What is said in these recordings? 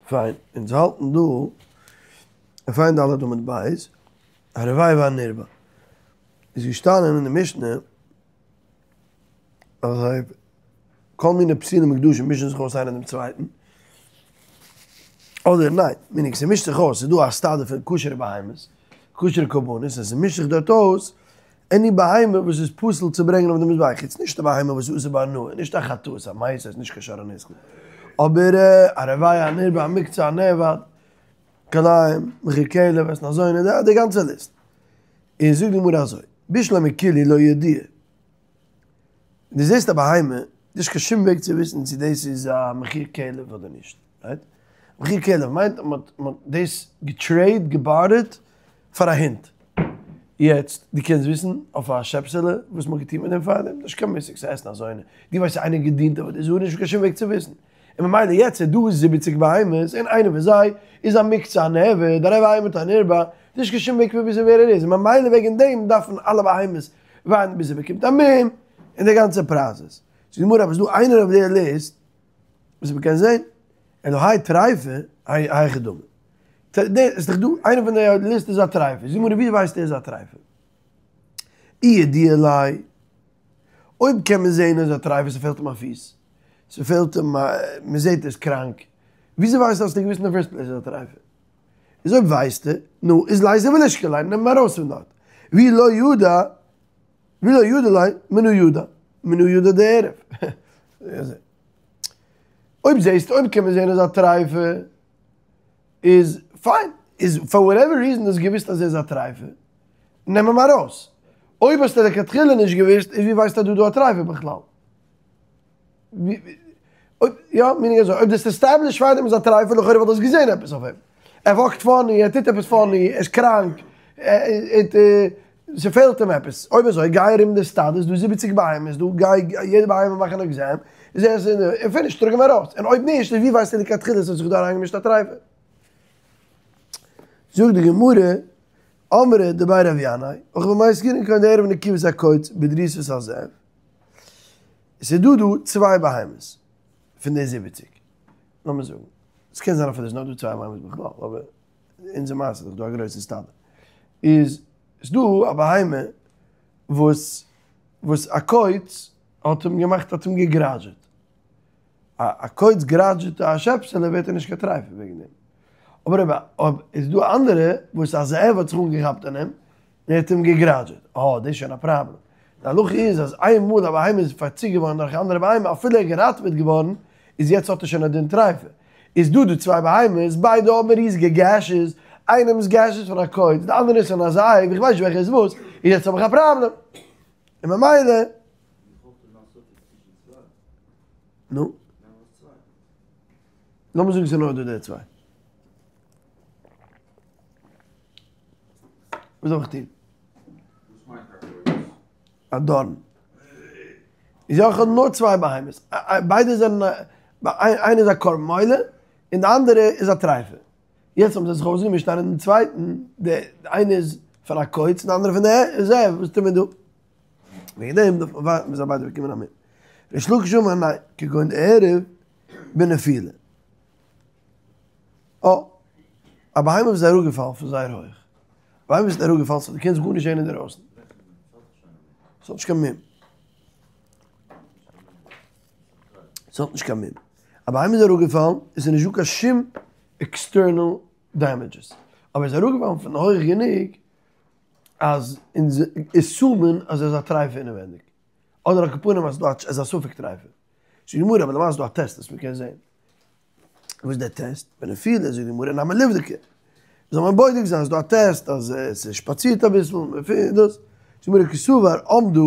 פיין, אונז האלטן דא אויף ע"ד עמוד ב', הרובע והנרבע. איז געשטאנען אין די משנה אז אויב כל מיני פסולים מוקדשים מישן זיך אויס איינער דעם צווייטן, אדער ניין, מיינינג ס'מישט זיך אויס, ס'איז דא א סטאדע פון כשר'ע בהמות, כשר'ע קרבנות, און ס'מישט זיך דארט אויס עני בהמה וואס איז פסול צו ברענגען אויף די מזבח, יעצט נישט א בהמה וואס איז אסור בהנאה, נישט א חטאת, א מתה, נישט קיין שור הנסקל, אבער א רובע, א נרבע, א מוקצה, א נאבד, כלאים, מחיר כלב, אתנן זונה, די גאנצע ליסט. און זאגט די גמרא אזוי, בשלמא כולהו לא ידיעי. דו זעסט א בהמה, נישט קיין שום וועג צו וויסן צו דאס איז א מחיר כלב אדער נישט, רייט? מחיר כלב מיינט אז מען האט דאס געטרעיד, געבארטערט, פאר א הונט. יעצט, דו קענסט וויסן אויף א שעפסעלע וואס מען האט געטון מיט דעם פארדעם? נישט קיין מושג, ס'איז אתנן זונה. דו ווייסט צו איינער האט געדינט עבודה זרה? נישט קיין שום וועג צו וויסן. און ממילא יעצט איז דא זיבעציג בהמות און איינע פון זיי איז א מוקצה א נאבד, א רובע מיט א נרבע, נישט קיין שום וועג פון וויסן ווער ער איז, און ממילא וועגן דעם דארפן אלע בהמות ווארטן ביז ער באקומט א מום, און די גאנצע פראסעס. זאגט די גמרא אבער ס'איז דא איינער אויף די ליסט וואס מ'קען זען, אלא האי טריפה, היכי דמי. איז דאך דא איינער פון די ליסט איז א טריפה, זאגט די גמרא ווי ווייסטו ער איז א טריפה? אי ידיע ליה, אויב קען מען זען אז ער איז א טריפה ס'פעלט אים א פיס, ס'פעלט אים א, מ'זעט ער איז קראנק, וויאזוי ווייסטו האסטו געוויסט אין די פירסט פלעיס אז ער איז א טריפה? איז אויב ווייסטו, נו, איז ליתיב ולישקליה, נעם אים ארויס פון דארט. ואי לא ידע, ואי לא ידע ליה, מנא ידע, מנא ידע דערב. אויב זעסטו, אויב קען מען זען אז א טריפה איז פיין, איז פאר וואטעווער ריזען האסט געוויסט אז ער איז א טריפה, נעם אים ארויס. אויב האסטו לכתחילה נישט געוויסט, איז ווי ווייסטו אז דא איז דא א טריפה בכלל? אויב יא, מינינג אזוי, אויב דו האסט עסטעבלישט פארדעם איז א טרייפה, לכאורה וואלט דאס געזען עפעס אויף אים. ער וואקט פאני, ער טוט עפעס פאני, ער איז קראנק, ס'פעלט אים עפעס. אויב אזוי, גיי ארום די סטאדע, ס'דא זיבעציג בהמות דא, גיי יעדע בהמה מאך אן עקזעם, זע אז ס'איז, און פיניש, טראג אים ארויס. און אויב נישט, איז ווי ווייסטו לכתחילה ס'האט זיך דא אריינגעמישט א טרייפה? זאגט די גמרא, אמרי דבי רב ינאי, הכא במאי עסקינן כגון דערב נקיבת הקוץ בדריסת הזאב. עס איז דא דא צוויי בהמות פון די זיבעציג, לאמיר זאגן, עס קען זיין אפילו עס איז נאר דא צוויי בהמות בכלל, אבער אונזער מעשה איז דאך דא א גרויסע סטאדע, איז עס דא א בהמה וואס וואס א קוץ האט אים געמאכט האט אים געגראדזשעט, א קוץ גראדזשעט א שעפסעלע ווערט ער נישט קיין טרייפה וועגן דעם, אבער אויב אויב איז דא אנדערע וואס א זאב האט זיך אנגעכאפט אין אים און ער האט אים געגראדזשעט, אה דאס איז שוין א פראבלעם, די הלכה איז אז איין מאל א בהמה איז פארציקט געווארן דורך א אנדערע בהמה אפילו ער איז געראטעוועט געווארן איז יעצט האט ער שוין א דין טרייפה, איז דא דא צוויי בהמות ביידע האבן ריזיגע געשעס, איינעמס געש איז פון א קוץ די אנדערע איז פון א זאב, איך ווייס נישט וועלכע איז וואס, איז יעצט האב איך א פראבלעם, און ממילא. נו? לאמיר זאגן ס'איז נאר דא די צוויי. וואס זאל איך טון? א דארן. איז יא, איך האב נאר צוויי בהמות. ביידע זענען, איינע איז א קרבן עולה, און די אנדערע איז א טרייפה. יעצט האבן זיי זיך אויסגעמישט איינער דעם צווייטן, די איינע איז פון א קוץ און די אנדערע פון די זאב, וואס טוט מען דא? וועגן דעם דארף מען ווארטן ביז זיי ביידע באקומען א מום. ריש לקיש אמר ניין, כגון דערב בנפילה. אה, א בהמה וואס איז אראפגעפאלן פון זייער הויך. א בהמה וואס איז אראפגעפאלן סאו דו קענסט גארנישט זען אינדערויסן. ס'האט נישט קיין מום. ס'האט נישט קיין מום. א בהמה איז אראפגעפאלן, עס איז נישטא קיין שום עקסטערנעל דעמעדזשעס. אבער עס איז אראפגעפאלן פון הויך גענוג אז אונז עסומען אז עס איז א טרייפה אינעווענדיג. אדער על כל פנים אז עס איז א ספק טרייפה. זאגט די גמרא אבער למעשה איז דא א טעסט וואס מ'קען זען. וואס איז דער טעסט? בנפילה זאגט די גמרא נמי ליבדקה. זאל מען בודק זיין, ס'איז דא א טעסט אז עס שפאצירט אביסל, מ'פילט דאס. זאגט די גמרא קסבר עמדה,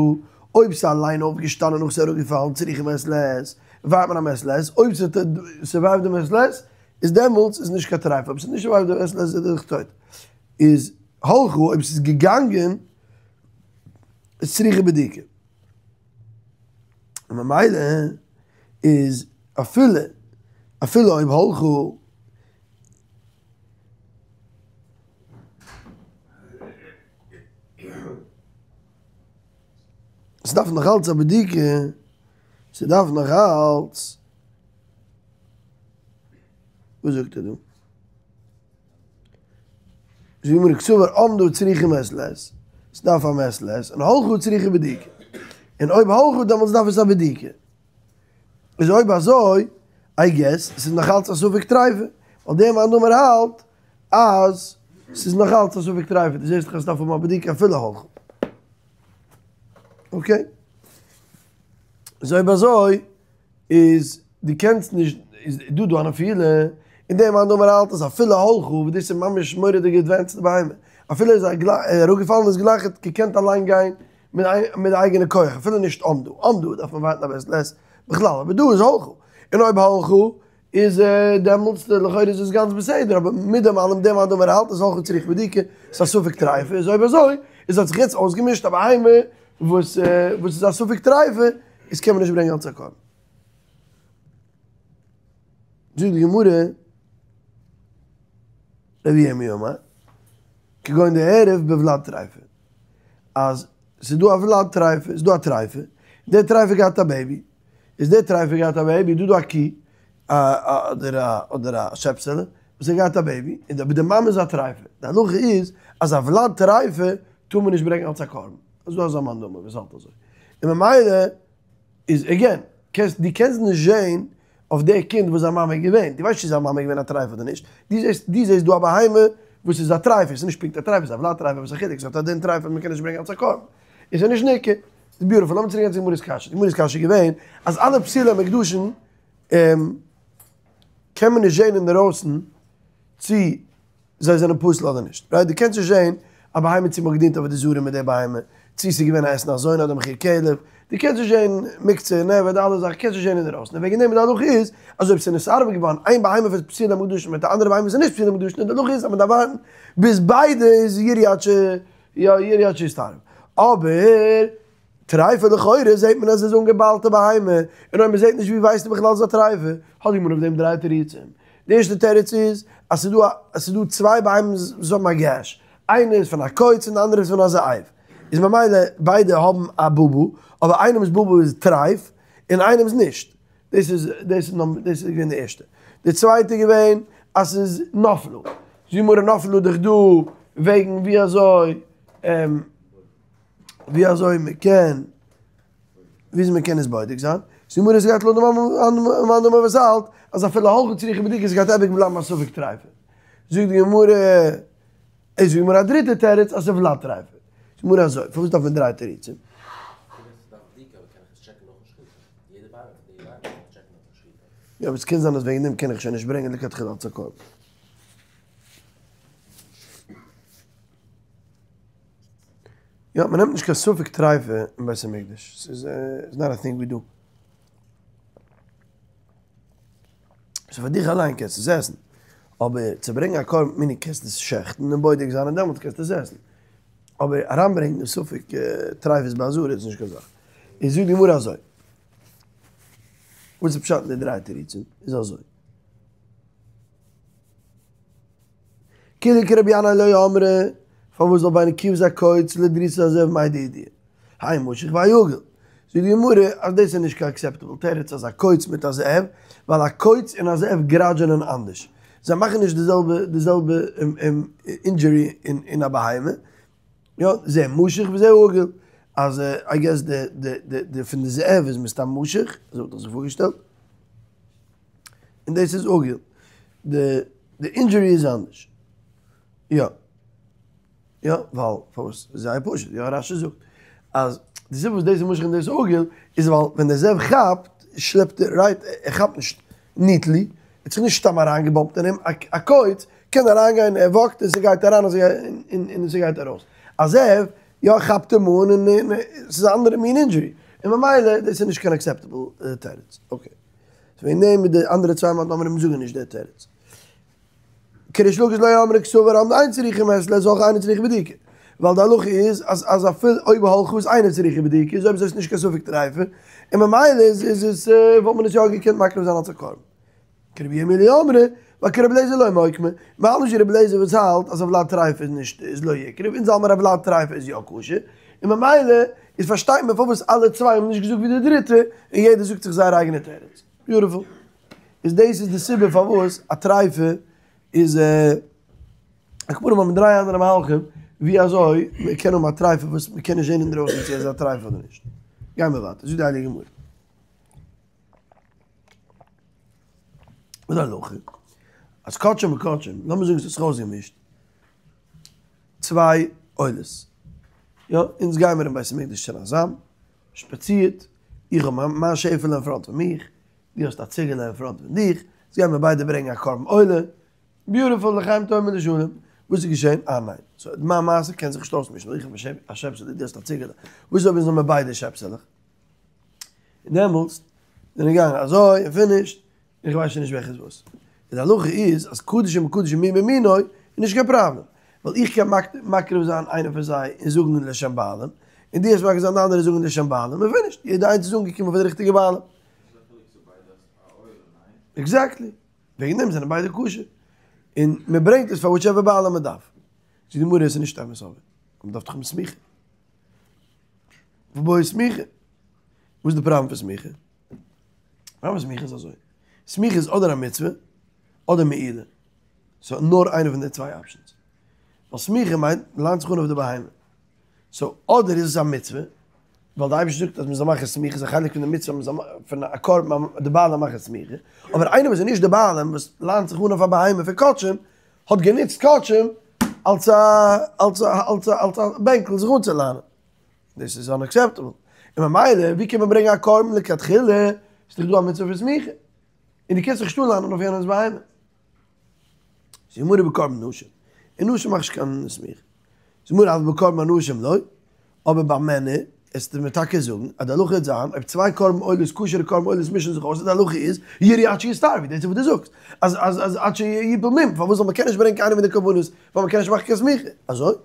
אויב ס'איז אליין אויפגעשטאנען נאך ס'איז אראפגעפאלן צריכה מעת לעת, ווארט מען א מעת לעת, אויב ס'סורווייווט די מעת לעת, איז דעמאלטס איז נישט קיין טרייפה, אויב ס'האט נישט סורווייווט די מעת לעת איז ער דאך טויט. איז הלכה אויב ס'איז געגאנגען איז צריכה בדיקה. און ממילא איז אפילו אפילו אויב הלכה ס'דארף נאך אלץ א בדיקה, ס'דארף נאך אלץ. וואס זאגט ער דא? זאגט די גמרא קסבר עמדה צריכה מעת לעת, ס'דארף א מעת לעת, און הלכה צריכה בדיקה, און אויב הלכה דעמאלטס דארף עס א בדיקה, איז אויב אזוי איי געס ס'איז נאך אלץ א ספק טריפה, ווייל דער מאן דאמר האלט אז ס'איז נאך אלץ א ספק טריפה, דו זעסט דאך אז ס'דארף האבן א בדיקה אפילו הלכה. אקעי. איז אויב אזוי איז דו קענסט נישט, איז דא דא א נפילה, און דער מאן דאמר האלט אז אפילו הלכה, וואס דאס איז ממש מורא'דיג עדווענסד בהמה, אפילו איז אראפגעפאלן איז גלייך האט געקענט אליין גיין מיט די אייגענע כח, אפילו נישט עמדה, עמדה דארף מען ווארטן א מעת לעת בכלל, אבער דא איז הלכה, און אויב הלכה איז דעמאלטס לכאורה איז עס גאנץ בסדר, אבער מיט דעם אלעם דער מאן דאמר האלט אז הלכה צריכה בדיקה, ס'איז א ספק טריפה, איז אויב אזוי איז האט זיך יעצט אויסגעמישט א בהמה וואס וואס איז א ספק טריפה, איז קען מען נישט ברענגען אלס א קרבן. זאגט די גמרא, רבי ירמי' אמר, כגון דעירב בוולד טריפה, אז ס'איז דא א ולד טריפה, ס'איז דא א טריפה, די טריפה געהאט א בעיבי, איז די טריפה געהאט א בעיבי, איז דא דא א קי, אדער א אדער א שעפסעלע, וואס האט געהאט א בעיבי, און אבער די מאמע איז א טריפה, די הלכה איז אז א ולד טריפה טאר מען נישט ברענגען אלס א קרבן, איז דא אזא מאן דאמר וואס האלט אזוי, און ממילא איז עגעין, קענסט דו קענסט נישט זעהן אויף די קינד וואס זיין מאמע איז געווען, דו ווייסט נישט צו זיין מאמע איז געווען א טריפה אדער נישט, דו זעסט דו זעסט דא א בהמה וואס איז א טריפה, ס'איז נישט פונקט א טריפה, ס'איז א ולד טריפה, וואס א חילוק, ס'האט א דין טריפה אז מ'קען נישט ברענגען אלס א קרבן, איז ער נישט ניכר. איז ביוטיפול, לאמיר צוריק גיין צו גמרא'ס קשיא, די גמרא'ס קשיא איז געווען אז אלע פסולי המוקדשין קען מען נישט זען אינדערויסן צו זיי זענען פסול אדער נישט, רייט? דו קענסט נישט זען א בהמה צו מ'האט געדינט עבודה זרה מיט די בהמה, צו ס'איז געווען א אתנן זונה אדער מחיר כלב, דו קענסט נישט זען מוקצה און נאבד, אלע זאכן קענסט נישט זען אינדערויסן, און וועגן דעם די הלכה איז אז אויב ס'איז נתערב געווארן איין בהמה פון פסולי המוקדשין מיט א אנדערע בהמה וואס איז נישט פסולי המוקדשין, און די הלכה איז אז מ'דארף ווארטן ביז ביידע איז ירעו עד ש יא ירעו עד שיתערב. אבער טריפה לכאורה זעהט מען אז עס איז אנגעביילטע בהמה, און אויב מען זעהט נישט ווי ווייסטו בכלל ס'איז א טריפה? האט די גמרא אויף דעם דריי תירוצים. די ערשטע תירוץ איז אז ס'איז דא א ס'איז דא צוויי בהמות וואס האבן א געש, איינע איז פון א קוץ און די אנדערע איז פון א זאב, איז ממילא ביידע האבן א בובו, אבער איינעמ'ס בובו איז טרייף און איינעמ'ס נישט. דאס איז דאס איז נאמבער דאס איז געווען די ערשטע. די צווייטע איז געווען אז ס'איז נפלו. זאגט די גמרא נפלו דאך דא וועגן ווי אזוי ווי אזוי מ'קען ווי אזוי מ'קען עס בודק זיין. זאגט די גמרא עס גייט לויט די מאן דאמר וואס האלט אז אפילו הלכה צריכה בדיקה עס גייט אייביג בלייבן א ספק טריפה. זאגט די גמרא איז זאגט די גמרא א דריטע תירוץ אז ס'איז ולד טריפה. זאגט די גמרא אזוי פארוואס דארף מען דריי תירוצים? יא אבער ס'קען זיין אז וועגן דעם קען איך שוין נישט ברענגען לכתחילה אלס א קרבן. יא, מ'נעמט נישט קיין ספק טריפה אין בית המקדש, ס'איז נאט א טינג ווי דו. סאו פאר דיך אליין קענסטו עס עסן, אבער צו ברענגען א קרבן מיני קענסטו עס שעכטן און בודק זיין און דעמאלטס קענסטו עס עסן. אבער אריינברענגען ספק טריפות בעזרה איז נישט קיין זאך. איז זאגט די גמרא אזוי. וואס איז פשט אין די דריי תירוצים? איז אזוי. כולהו כרבי ינאי לא אמרי, פארוואס זאל בין נקיבת הקוץ לדריסת הזאב מאי דידוע? האי משוך והאי עגיל. זאגט די גמרא אז דאס איז נישט קיין עקסעפטעבל תירוץ אז א קוץ מיט א זאב, ווייל א קוץ און א זאב גראדזשענען אנדערש. זיי מאכן נישט די זעלבע די זעלבע אינדזשורי אין א בהמה. יא, זה משוך וזה עגיל. אז איי געס די די די די פון די זאב איז מסתם משוך, אזוי וואלט איך זיך פארגעשטעלט. און דאס איז עגיל. די די אינדזשורי איז אנדערש. יא. יא, ווייל פארוואס? זייער פשוט, יא רש"י זאגט אז די סיבה וואס דאס איז משוך און דאס איז עגיל איז ווייל ווען די זאב כאפט שלעפט ער, רייט, ער כאפט נישט ניטלי, ער האט זיך נישט סתם אריינגעבאמפט אין אים, א קוץ קען אריינגיין, ער וואקט און ס'גייט אריין און ס'גייט ארויס. א זאב, יא כאפט אים אן און ס'איז א אנדערע מין אינדזשורי, און ממילא דאס איז נישט קיין עקסעפטעבל תירוץ. אקעי. וועגן דעם מיט די אנדערע צוויי מאן דאמרים זאגן נישט די תירוץ. כריש לקיש לא אמרי קסבר עמדה אין צריכה מעת לעת והלכה אינה צריכה בדיקה. ווייל די הלכה איז אז אז אפילו אויב הלכה איז אינה צריכה בדיקה איז אויב אזוי איז נישט קיין ספק טריפה און ממילא איז איז עס וואלט מען עס יא געקענט מקריב זיין אלס א קרבן. כרבי ירמי' לא אמרי ווייל כרבי אליעזר לא מוקמי. מ'האלט נישט ווי רבי אליעזר וואס האלט אז א ולד טריפה איז נישט איז לא יקרב אונז האלט מיר א ולד טריפה איז יא כשר און ממילא איז פארשטייט מען פארוואס אלע צוויי האבן נישט געזאגט ווי די דריטע און יעדער זאגט זיך זייער אייגענע תירוץ. ביוטיפול. איז דאס איז די סיבה פארוואס א טרייפה איז על כל פנים האבן דריי אנדערע מהלכים ווי אזוי מען קען האבן א טרייפה וואס מען קען נישט זען אינדרויסן צו עס איז א טרייפה אדער נישט. גיימער ווייטער, זאגט די הייליגע גמרא. וואס איז די הלכה? אז קדשים בקדשים, לאמיר זאגן עס האט זיך אויסגעמישט צוויי עולות, יא, אונז גיימער אין בית המקדש צונאזאם, שפאצירט, איך האב מיין שעפעלע אין פראנט פון מיך, דו האסט א ציגעלע אין פראנט פון דיך, אונז גיימער ביידע ברענגען א קרבן עולה, ביוטיפול לחיים טובים ולשלום, וואס איז געשען? אה ניין, סאו מיין מעשה קען זיך נישט אויסמישן, ווייל איך האב א שעפסעלע, דו האסט א ציגעלע, וואס איז אויב אונז האמיר ביידע שעפסעלעך? און דעמאלטס זענען געגאנגען אזוי און פינישט, איך ווייס שוין נישט וועלכע איז וואס. און די הלכה איז אז קדשים בקדשים מין במינו איז נישט קיין פראבלעם, ווייל איך קען מקריב זיין איינע פון זיי און זאגן לשם בעלים, און דו וועסט מקריב זיין די אנדערע און זאגן לשם בעלים, און פינישט, יעדע איינס איז אנגעקומען פאר די ריכטיגע בעלים. עקזעקטלי. וועגן דעם זענען ביידע כשר. און מען ברענגט עס פאר וויטשעווער בעלים מען דארף. זאגט די גמרא עס איז נישט אמת אבער, מען דארף דאך האבן סמיכה. ובעי סמיכה. וואס איז די פראבלעם פון סמיכה? פראבלעם פון סמיכה איז אזוי. סמיכה איז אדער א מצוה, אדער מעילה. סאו נאר איינע פון די צוויי אפשענס. ווייל סמיכה מיינט מ'ליינט זיך אן אויף די בהמה. סאו אדער איז עס א מצוה, ווייל די אייבערשטער זאגט אז מ'זאל מאכן סמיכה, איז א חלק פון די מצוה מ'זאל פון א קרבן די בעלים מאכן סמיכה, אבער איינער וואס איז נישט די בעלים וואס ליינט זיך אן אויף א בהמה פון קדשים, האט גענוצט קדשים אלס א אלס א אלס א אלס א בענקל זיך אנצוליינען. דאס איז אנעקסעפטעבל. און ממילא ווי קען מען ברענגען א קרבן לכתחילה, איז דאך דא א מצוה פון סמיכה. און דו קענסט זיך נישט אנליינען אויף יענעמ'ס בהמה. זאגט די גמרא בקרבן נשים, און נשים מאכט נישט קיין סמיכה. זאגט די גמרא אבל בקרבן אנשים לא, אבער ביי מענער, עסטו מיר טאקע זאגן אז די הלכה וועט זיין אויב צוויי קרבן עולות כשר'ע קרבן עולות מישן זיך אויס אז די הלכה איז ירעו עד שיצטרפו, דאס איז וואס דו זאגסט אז אז אז עד שיפול מום, פארוואס זאל מען קען נישט ברענגען קיינעם פון די קרבנות ווייל מען קען נישט מאכן קיין סמיכה, אזוי?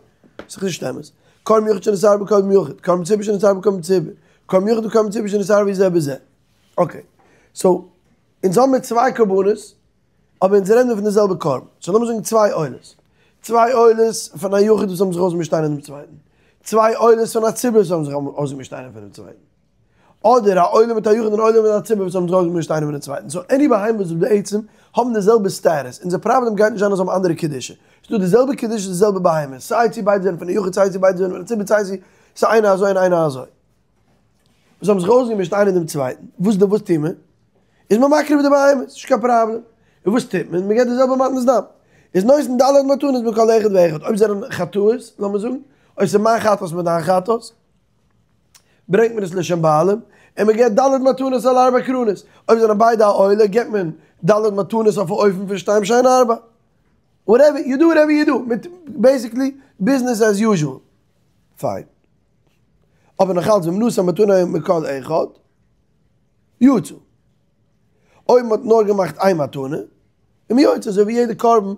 ס'איז נישט אמת. קרבן יחיד שנתערב בקרבן יחיד, קרבן ציבור שנתערב בקרבן ציבור, קרבן יחיד וקרבן ציבור שנתערבו זה בזה. אקעי, סאו אונז האבן מיר צוויי קרבנות אבער אונז רעדן מיר פון די זעלבע קרבן, סאו לאמיר זאגן צוויי עולות, צוויי עולות פון א יחיד וואס האבן זיך אויסגעמישט איינער דעם צווייטן, צוויי עולות פון א ציבור וואס האבן זיך אויסגעמישט איינער פונעם צווייטן, אדער א עולה מיט א יחיד און א עולה מיט א ציבור וואס האבן זיך אויסגעמישט איינער פונעם צווייטן, סאו עני בהמות וואס בעצם האבן די זעלבע סטעטוס, אונזער פראבלעם גייט נישט זיין אז זיי האבן אנדערע קדושה, ס'איז דא די זעלבע קדושה די זעלבע בהמות, סיי צו ביידע זענען פון א יחיד סיי צו ביידע זענען פון א ציבור סיי צו ס'איז איינער אזוי און איינער אזוי. וואס האבן זיך אויסגעמישט איינער דעם צווייטן, וואס די וואס טוט מען? איז מען מקריב די בהמות, נישט קיין פראבלעם. און וואס טוט מען? מען געבט די זעלבע מתנת דם. איז נותן ד' מתנות מכל אחד ואחד, אויב זענען חטאות, לאמיר זאגן, אויב ס'איז מיין חטאת מיט דיין חטאת, ברענגט מען עס לשם בעלים, און מען געבט ד' מתנות על ארבע קרנות. אויב זענען ביידע א עולה, געבט מען ד' מתנות אויף א אופן פון שתיים שהן ארבע. וואטעווער יו דו, וואטעווער יו דו, מיט בעיסיקלי ביזנעס עז יוזשעל. פיין. אבער נאך אלץ ואם נתן מתנה מכל אחד יצא. אויב מ'האט נאר געמאכט איין מתנה, איז מען יוצא אזוי ווי יעדע קרבן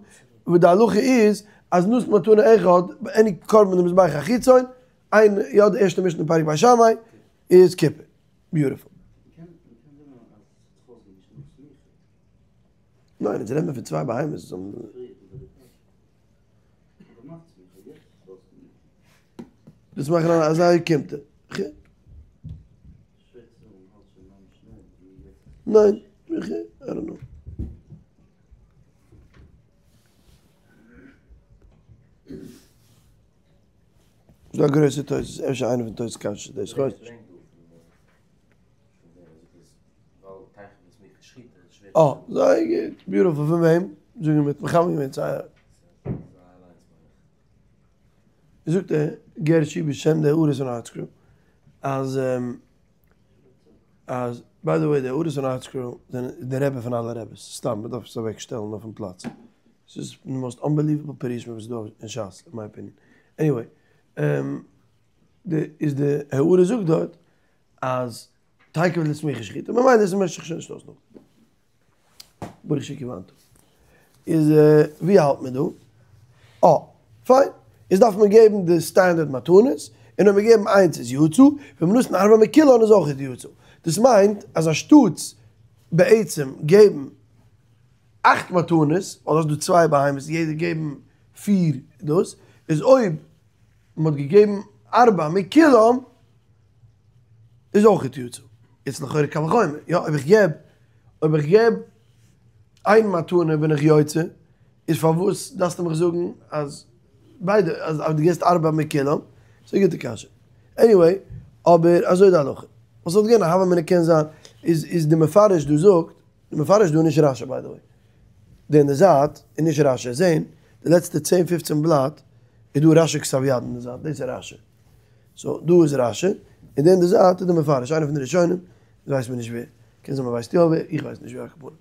וואס די הלכה איז אז נתן מתנה אחד ביי עני קרבן אין די מזבח החיצון, איין יא די ערשטע משנה פרק בית שמאי איז כיפור. ביוטיפול. ניין, אונז רעדן מיר פון צוויי בהמות. דאס מאכן אזא אוקימתא. ניין, איי דאנט נאו. ס'דא א גרויסע תוס', אפשר איינער פון תוס' קשיא דאס, כ'ווייס נישט. אה, זייער גוט, ביוטיפול, פון וועם? זאג מיר, מ'האט מכוון געווען צו א. זאגט ער, גערשי בשם די הערות פון ארטסקרול, אז אז ביי די וועי די הערות פון ארטסקרול זענען די רבי פון אלע רביס, סתם מ'דארף עס אוועק שטעלן אויפן פלאץ, ס'איז די מאסט אנבעליוועבל פירוש וואס איז דא אין שס אין מיי אפיניען, עניוועי, די איז די הערה זאגט דארט אז תיכף לסמיכה שחיטה ממילא איז מישט זיך שוין נישט אויס נאכדעם. ברוך שכיוונת. איז ווי האלט מען דא? אה, פיין. איז דארף מען געבן די סטענדערט מתנות, און אויב מיר געבן איינס איז יצא, ואם נתן ארבע מכולן איז אויך יצא. דאס מיינט אז אנשטאטס בעצם געבן אכט מתנות, ווייל האסט דא צוויי בהמות יעדער געבן פיר דאס, איז אויב מען האט געגעבן ארבע מכולן איז אויך יצא. יעצט לכאורה קל וחומר, יא אויב איך געב, אויב איך געב. איין מתנה בין איך יוצא, איז פארוואס דארפסטו מיך זאגן אז ביידע, אז דו געסט ארבע מכולם? ס'איז א גוטע קשיא. עניוועי, אבער אזוי איז די הלכה. וואס וואלט געווען א הוה אמינא קען זיין, איז איז די מפרש דא זאגט, די מפרש דא איז נישט רשי ביי די וועי. די אין די זייט איז נישט רשי, זעהן די לעצטע צען פופצען בלאט איז דא רשי כתב יד אין די זייט, דאס איז רשי. סאו דא איז רשי, און די אין די זייט איז די מפרש, איינער פון די ראשונים, ווייסט מען נישט ווער, קען זיין מען ווייסט יא ווער, איך ווייס נישט ווער על כל פנים.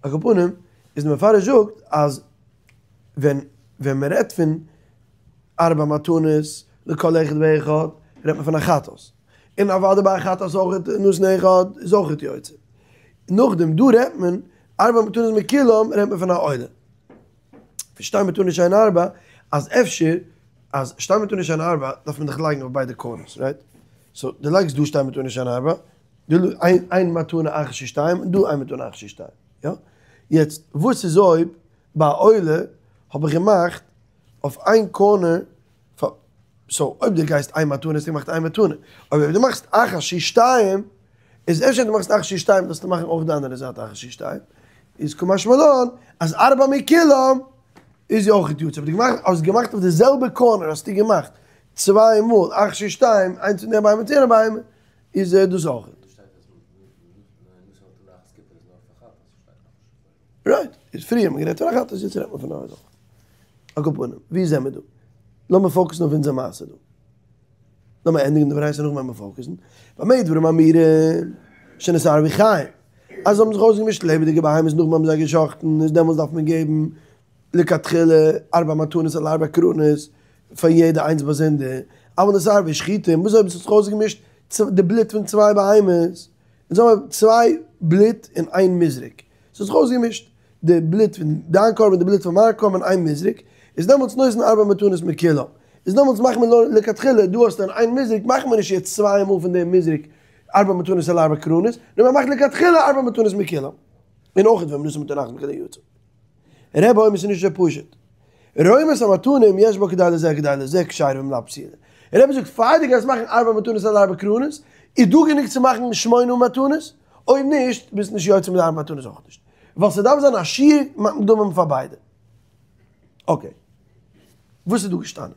על כל פנים, איז די מפרש זאגט אז ווען ווען מען רעדט פון ארבע מתנות לכל אחד ואחד רעדט מען פון א חטאת, און אוודאי ביי א חטאת אויך נתן אחד איז אויך יוצא. נאכדעם דא רעדט מען ארבע מתנות מכולם רעדט מען פון א עולה. פון שתי מתנות שהן ארבע אז אפשר אז שתי מתנות שהן ארבע דארף מען דאך לייגן אויף ביידע קארנערס רייט? סאו דו לייגסט דא שתי מתנות שהן ארבע, דא איין מתנה אחת שהיא שתיים און דא איין מתנה אחת שהיא שתיים, יא? יעצט וואס איז אויב ביי א עולה האב איך געמאכט אויף איין קארנער סאו אויב דו גייסט איין מתנה האסטו געמאכט איין מתנה, אבער אויב דו מאכסט אחת שהיא שתיים איז אפשר דו מאכסט אחת שהיא שתיים דארפסטו מאכן אויך די אנדערע זייט אחת שהיא שתיים, איז קא משמע לן אז ארבע מכולם איז אויך יוצא, אבער דו געמאכט האסט געמאכט אויף די זעלבע קארנער האסטו געמאכט צוויי מאל אחת שהיא שתיים איינס פון די בהמה און יענע בהמה איז דאס אויך. רייט, איז פריער האט מען גערעדט פון א חטאת יעצט רעדט מען פון א עולה. על כל פנים, ווי זעמער דא? לאמיר focus ן אויף אונזער מעשה דא. לאמיר ענדיגן די ברייתא נאכדעם וועלן מיר focus ן. במה דברים אמורים שנתערבו חיים. אז זיי האבן זיך אויסגעמישט לעבעדיגע בהמות נאכדעם האבן זיי גע'שחט'ן איז דעמאלטס דארף מען געבן לכתחילה ארבע מתנות על ארבע קרנות פאר יעדע איינס באזונדער. אבל נתערבו שחוטים, וואס אויב עס האט זיך אויסגעמישט די בלוט פון צוויי בהמות? אונז האבן צוויי בלוט אין איין מזרק, ס'האט זיך אויסגעמישט די בלוט פון דיין קרבן און די בלוט פון מיין קרבן אין איין מזרק, איז דעמאלטס נותן ארבע מתנות מכולם, איז דעמאלטס מאכט מען נאר לכתחילה, דא האסטו אין איין מזרק, מאכט מען נישט יעצט צוויי מאל פון דעם מזרק ארבע מתנות על ארבע קרנות, נאר מען מאכט לכתחילה ארבע מתנות מכולם, און אויך ווען מ'נותן מתנה אחת מכולן יצא. רבי אומר ס'איז נישט אזוי פשוט. רוממות המתנה אם יש בה כדי לזה כדי לזה כשרה ואם לאו פסולה. רבי זאגט פאר דו גייסט מאכן ארבע מתנות על ארבע קרנות, איז דא גענוג צו מאכן שמונה מתנות? אויב נישט, ביסט נישט יוצא מיט די ארבע מתנות אויך נישט. ווייל ס'דארף זיין א שיעור דמים פאר ביידע. אקעי. וואס איז דא געשטאנען?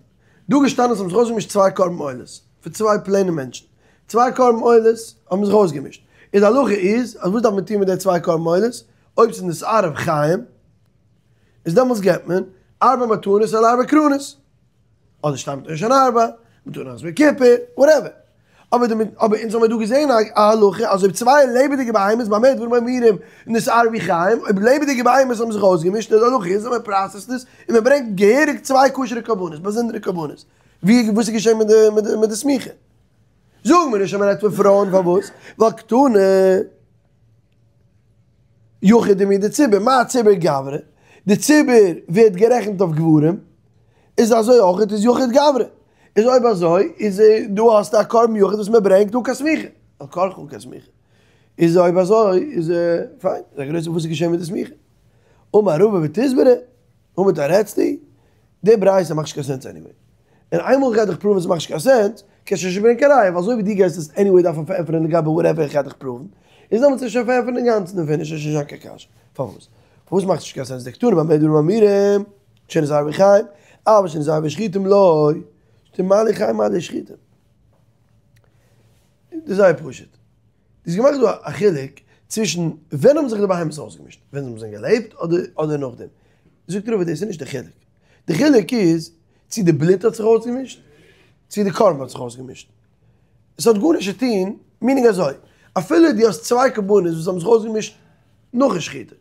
דא געשטאנען ס'האבן זיך אויסגעמישט צוויי קרבן עולות, פון צוויי פלעינע מענטשן. צוויי קרבן עולות האבן זיך אויסגעמישט. איז די הלכה איז, אז וואס דארף מען טון מיט די צוויי קרבן עולות? אויב ס'איז נתערב חיים, איז דעמאלטס געבט מען ארבע מתנות על ארבע קרנות, אדער שתי מתנות שהן ארבע, מתנה אחת מכיפור, וואטעווער. אבער די אבער אונז האמיר דא געזען א הלכה אז אויב צוויי לעבעדיגע בהמות במה דברים אמורים נתערבו חיים, אויב לעבעדיגע בהמות האבן זיך אויסגעמישט איז די הלכה איז אז מען process ט עס און מען ברענגט געהעריג צוויי כשר'ע קרבנות, באזונדערע קרבנות. ווי וואס איז געשען מיט די מיט די מיט די סמיכה? זאג מיר נישט אז מען רעדט פון פרויען פארוואס? ווייל קתני. יחיד דומיא דציבור, מה ציבור גברי? די ציבור ווערט גערעכנט אויף גברים, איז אזוי אויך איז יחיד גברי, איז אויב אזוי איז דא האסטו א קרבן יחיד וואס מען ברענגט אן קיין סמיכה, על כרחך אן קיין סמיכה, איז אויב אזוי איז פיין, איז א גרויסע וואס איז געשען מיט די סמיכה? אמר רבא ותסברא, הא מתרצתי, די ברייתא מאכט נישט קיין sense עניוועי. און איינמאל איך גיי דיך prove ן ס'מאכט נישט קיין sense, קענסטו שוין נישט ברענגען קיין ראיה, ווייל אזוי ווי דו גייסט עס עניוועי דארפן פארענטפערן לגבי וואטעווער איך גיי דיך prove ן, איז דעמאלטס איז שוין פארענטפערן אינגאנצן און פיניש, איז שוין נישט קיין קשיא. פארוואס? פארוואס מאכט עס נישט קיין sense? דקתני במה דברים אמורים, שנתערבו חיים, אבל שנתערבו שחוטים לא, שטייט מה לי חיים מה לי שחוטים. דאס איז זייער פשוט. איז געמאכט דא א חילוק צווישן ווען האבן זיך די בהמות אויסגעמישט, ווען זיי האבן זיך געלעבט אדער נאכדעם. זאגט רבא דאס איז נישט די חילוק. די חילוק איז צו די בלוט האט זיך אויסגעמישט, צו די קרבן האט זיך אויסגעמישט. עס האט גארנישט צו טון, meaning אזוי, אפילו דו האסט צוויי קרבנות וואס האבן זיך אויסגעמישט נאכן שחיטה,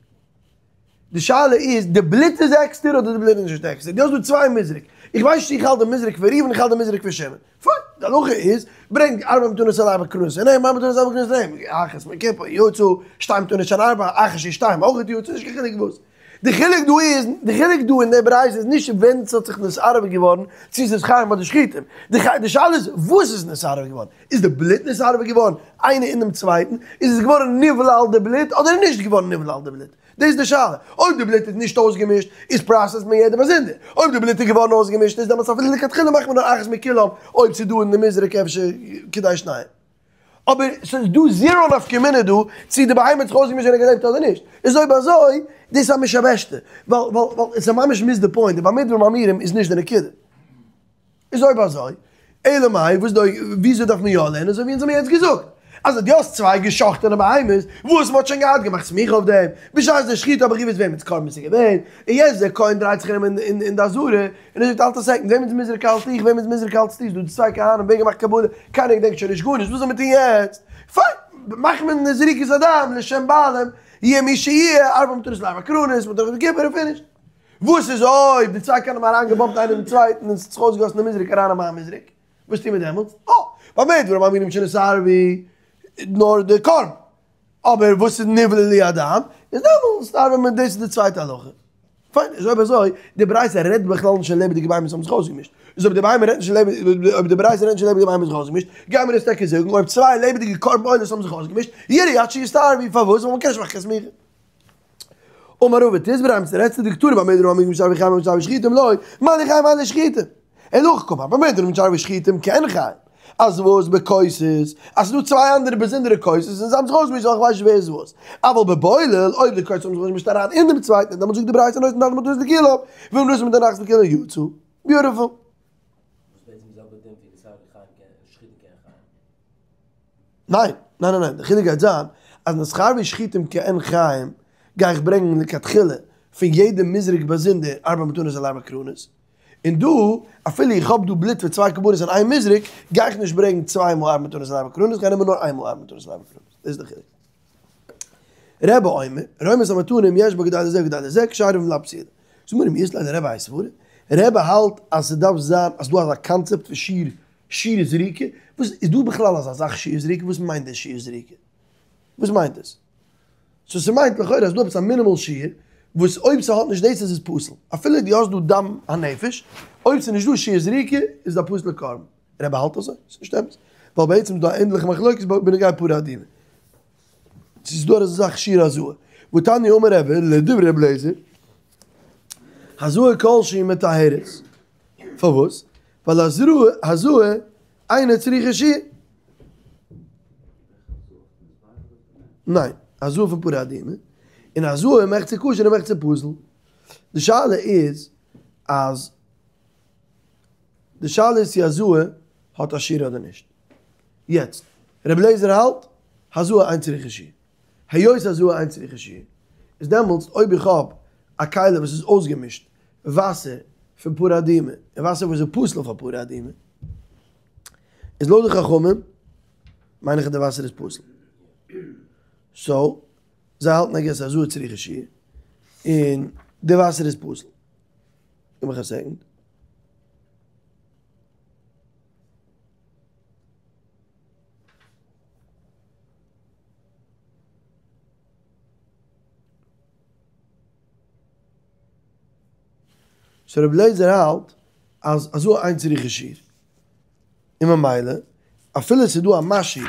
די שאלה איז, די בלוט איז עקסטער אדער די בלוט איז נישט עקסטער? דו האסט דא צוויי מזרק, איך ווייס נישט צו איך האלט די מזרק פון ראובן איך האלט די מזרק פון שמעון. פיין, די הלכה איז, ברענג ארבע מתנות על ארבע קרנות און ארבע מתנות על ארבע קרנות און אחת מכיפור יצא, שתי מתנות שהן ארבע, אחת שהיא שתיים אויך יצא, נישט קיין חילוק וואס. די חילוק דא איז, די חילוק דא אין די ברייתא איז נישט ווען ס'האט זיך נתערב געווארן, צו ס'איז חיים אדער שחוטים. די שאלה איז וואס איז נתערב געווארן? איז די בלוט נתערב געווארן איינע אינעם צווייטן? איז עס געווארן נבלל די בלוט אדער נישט געווארן נבלל די בלוט? דאס איז די שאלה. אויב די בלוט איז נישט אויסגעמישט, איז process ט מען יעדע באזונדער. אויב די בלוט איז געווארן אויסגעמישט, איז דעמאלטס אפילו לכתחילה מאכט מען נאר אחת מכולם, אויב ס'איז דא אין די מזרק אפשר כדי שניים. אבער ס'איז דא zero נפקא מינה דא צו די בהמה האט זיך אויסגעמישט ווען ער האט געלעבט אדער נישט. איז אויב אזוי, דאס איז א משבשתא. ווייל ווייל ווייל עס איז ממש miss די point, די במה דברים אמורים איז נישט די נקודה. איז אויב אזוי, אלא מאי, וואס דא, וויאזוי דארף מען יא לערנען, אזוי ווי אונז האבן יעצט געזאגט, אז דו האסט צוויי געשאכטענע בהמות, וואס מ'האט שוין געהאט געמאכט סמיכה אויף דעם, בשעת די שחיטה האב איך געוואוסט וועמענס קרבן עס איז געווען, און יעצט דער כהן דרייט זיך ארום אין די עזרה, און ער זאגט האלט א second, וועמענס מזרק האלט איך, וועמענס מזרק האלטסטו, ס'דא די צוויי כהנים, ווער געמאכט קבלה, קיינער געדענקט שוין נישט גארנישט, וואס זאל מען טון יעצט? פיין, מאכט מען זריקת הדם לשם בעלים, יהיה מי שיהיה, ארבע מתנות לארבע קרנות, מ'האט דאך יום כיפור און finish. וואס איז אויב די צוויי כהנים האבן אריינגעבאמפט איינער דעם צווייטן און ס'האט זיך אויסגעגאסן די מזרק אריין אין מיין מזרק? וואס טוהן מיר דעמאלטס? אה! במה דברים אמורים שנתערבו נאר די קרבן, אבער וואס איז נבלע לי הדם? איז דעמאלטס דארף מען, דאס איז די צווייטע הלכה. פיין, איז אויב אזוי, די ברייתא רעדט בכלל נישט פון לעבעדיגע בהמות האבן זיך אויסגעמישט. איז אויב די בהמה רעדט נישט פון לעבעדיגע, אויב די ברייתא רעדט נישט פון לעבעדיגע בהמות האבן זיך אויסגעמישט, גייען מיר עס טאקע זאגן, אויב צוויי לעבעדיגע קרבן עולות האבן זיך אויסגעמישט, ירעו עד שיתערבו, פארוואס? ווייל מ'קען נישט מאכן קיין סמיכה. אמר רבא תסברא היינו רעדסטו דקתני במה דברים אמורים שנתערבו חיים ונתערבו שחוטין לא, מה לי חיים מה לי שחוטין. אלא הכי קאמר, במה דברים שנתערבו שחוטין כעין חיים. אז וואס בכוסות, אז ס'דא צוויי אנדערע באזונדערע כוסות און זיי האבן זיך אויסגעמישט ווייל איך ווייס נישט ווער איז וואס. אבל בבולל, אויב די כוסות האבן זיך אויסגעמישט אריין אין דעם צווייטן, דעמאלט זאגט די ברייתא נותן ד' מתנות לכולן, ואם נתן מתנה אחת לכולן יצא. Beautiful. וואס בעצם די זעלבע דין ווי נתערבו חיים שחוטין כעין חיים. ניין, ניין ניין ניין, די חילוק גייט זיין אז נתערבו שחוטין כעין חיים גיי איך ברענגען לכתחילה פון יעדע מזרק באזונדער ארבע מתנות על ארבע קרנות, און דא אפילו איך האב דא בלוט פון צוויי קרבנות אין איין מזרק גיי איך נישט ברענגען צוויי מאל ארבע מתנות על ארבע קרנות, איך גיי נעמען נאר איין מאל ארבע מתנות על ארבע קרנות, דאס איז די חילוק. רבי אומר, תרעומת המטענים יש בה כדי לזה וכדי לזה, כשערבים לפסילה. זאג מיר מי אית ליה לרבי האי סברא? רבי האלט אז ס'דארף זיין אז ס'דא אזא קאנצעפט פון שיעור שיעור זריקה? וואס איז דא בכלל אזא זאך שיעור זריקה? וואס מיינט דאס שיעור זריקה? וואס מיינט דאס? so ס'מיינט לכאורה אז דא עפעס א minimal שיעור וואס אויב ס'האט נישט דאס איז עס פסול. אפילו דו האסט דא דם הנפש, אויב ס'איז נישט דא שיעור זריקה איז עס א פסול'ע קרבן. רבי האלט אזוי? ס'איז נישט אמת. ווייל בעצם איז דא א ענדליכע מחלוקת בנוגע פרה אדומה. ס'איז דא אזא זאך שיעור הזאה. והתניא אמר רבי לדברי רבי אליעזר, הזאה כל שהיא מטהרת. פארוואס? ווייל הזאה אינה צריכה שיעור. ניין, הזאה פון פרה אדומה, און הזאה מחצה כשר און מחצה פסול. די שאלה איז אז די שאלה איז צו הזאה האט א שיעור אדער נישט. יעצט, רבי אליעזר האלט, הזאה אינה צריכה שיעור. היות הזאה אינה צריכה שיעור, איז דעמאלטס אויב איך האב א כלי וואס איז אויסגעמישט וואסער פון פרה אדומה און וואסער וואס איז פסול פאר פרה אדומה, איז לויט די חכמים מיין איך אז די וואסער איז פסול. So, זיי האלטן I guess הזאה צריכה שיעור, און די וואסער איז פסול. גיב מיך א second. So רבי אליעזר האלט אז הזאה אינה צריכה שיעור. און ממילא אפילו ס'איז דא א משהו,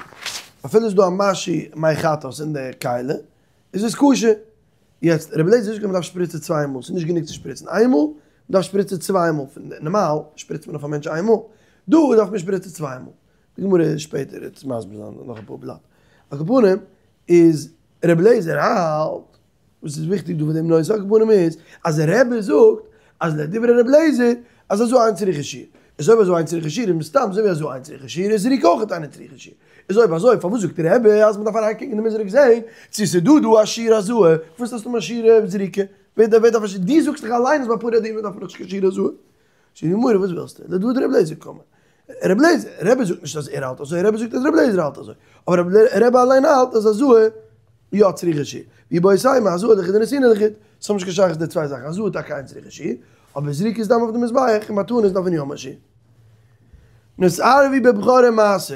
אפילו ס'איז דא א משהו מי חטאת אין די כלי, איז עס כשר. יעצט, רבי אליעזר זאגט אז מ'דארף שפריצן צוויי מאל, ס'איז נישט גענוג צו שפריצן איין מאל, מ'דארף שפריצן צוויי מאל, פון די נארמאל שפריצט מען אויף א מענטש איין מאל, דא דארף מען שפריצן צוויי מאל. די גמרא שפעטער וועט עס מסביר זיין נאך אפאר בלאט. על כל פנים איז רבי אליעזר האלט, וואס איז וויכטיג דא פון דעם נושא על כל פנים איז, אז דער רבי זאגט אז לדברי רבי אליעזר אז הזאה אינה צריכה שיעור. איז אויב הזאה אינה צריכה שיעור איז מסתם אזוי ווי הזאה אינה צריכה שיעור איז זריקה אויך אינה צריכה שיעור. איז אויב אזוי פארוואס זאגט דער רבי אז מ'דארף אריינקוקן אין די מזרק זעהן צו ס'איז דא דא א שיעור הזאה, פארוואס דארפסטו האבן א שיעור זריקה? ווער דארף א שיעור? דו זאגסט דאך אליין אז ביי פרה אדומה דארף מען נישט קיין שיעור הזאה. זאגט די גמרא וואס ווילסטו? לדברי רבי אליעזר קאמר. רבי אליעזר, רבי זאגט נישט אז ער האלט אזוי, רבי זאגט אז רבי אליעזר האלט אזוי. אבער רבי אליין האלט אז הזאה יא צריכה שיעור. ואיבעית אימא הזאה לחוד ונתינה לחוד. ס'האט נישט קיין שייכות די צוויי זאכן, הזאה טאקע אינה צריכה שיעור, אבער זריקת דם אויף די מזבח און מתנות דארף מען יא האבן א שיעור. נתערבו בבכור ומעשר,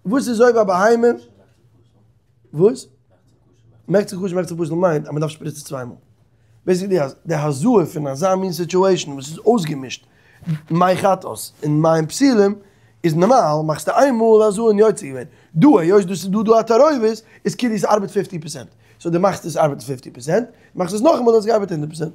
וואס איז אויב א בהמה? וואס? מחצה כשר מחצה פסול מיינט אז מ'דארף שפריצן צוויי מאל. Basically אז די הזאה פון אזא מין situation וואס איז אויסגעמישט מי חטאת און מים פסולים איז נארמאל מאכסטו איין מאל הזאה און יוצא געווען. דא היות דאס איז דא דא א תערובת איז כאילו עס ארבעט fifty percent. So דו מאכסט עס ארבעטן fifty percent, מאכסט עס נאכאמאל האט עס געארבעט הונדערט percent.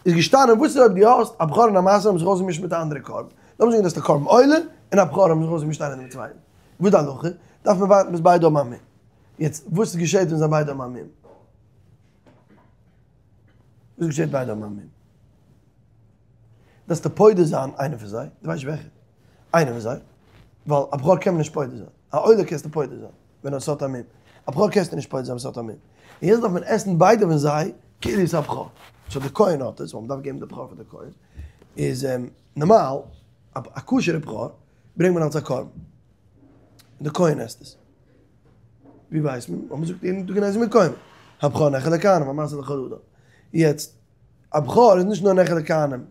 איז געשטאנען וואס איז אויב דו האסט א בכור און א מעשר האבן זיך אויסגעמישט מיט א אנדערע קרבן. לאמיר זאגן דו האסט א קרבן עולה און א בכור האבן זיך אויסגעמישט איינער מיטן צווייטן. וואס די הלכה? דארף מען ווארטן ביז ביידע האבן א מום. יעצט וואס געשעט ווען זיי ביידע האבן א מום? וואס געשעט ביידע האבן א מום? דארפסטו פודה זיין איינער פון זיי, דו ווייסט וועלכע? איינער פון זיי, ווייל א בכור קען מען נישט פודה זיין, א עולה קענסטו פודה זיין ווען עס האט א מום, א בכור קענסטו נישט פודה זיין ווען עס האט א מום, און יעצט דארף מען עסן ביידע פון זיי כאילו עס איז א בכור, סאו די כהן האט עס, ווייל מען דארף געבן די בכור פאר די כהן, איז נארמאל א כשר'ע בכור ברענגט מען אלס א קרבן, און די כהן עסט עס. ווי ווייסט מען? ווייל מ'זאגט יעדן טאג אין איזה מקום, הבכור נאכל לכהנים והמעשר לכל אדם. יעצט, א בכור איז נישט נאר נאכל לכהנים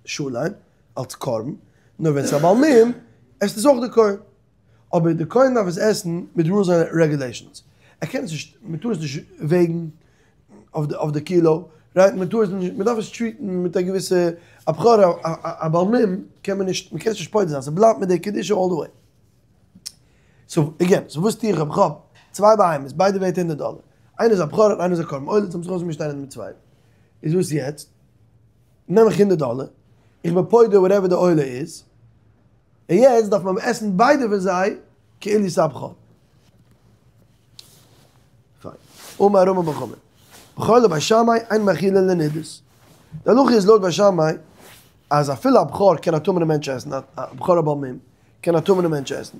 שלם, אלס קרבן, נאר ווען ס'איז א בעל מום, עסט עס אויך די כהן. אבער די כהן דארף עס עסן מיט רולס ענד רעגולעישאנס. ער קען עס נישט, מ'טאר עס נישט וועגן אויף די קילא, רייט? מ'טאר עס נישט, מ'דארף עס טריעטן מיט א געוויסע, א בכור, א בעל מום קען מען נישט, מ'קען עס נישט פודה זיין, ס'בלייבט מיט די קדושה אלל די וועי. סאו עגעין, סאו וואס טו איך אויב כ'האב צוויי בהמות, ביידע ווערט הונדערט דאלער, איינער איז א בכור און איינער איז א קרבן עולה, זיי האבן זיך אויסגעמישט איינער מיטן צווייטן, איז וואס יעצט? נעם איך הונדערט דאלער, איך בין פודה וואטעווער די עולה איז, און יעצט דארף מען עסן ביידע פון זיי כאילו ס'איז א בכור. פיין. אמר רמי בר חמא, בכור לבית שמאי אין מאכילין לנידות. די הלכה איז לויט בית שמאי אז אפילו א בכור קען א טמא'נע מענטש עסן, א בכור א בעל מום, קען א טמא'נע מענטש עסן,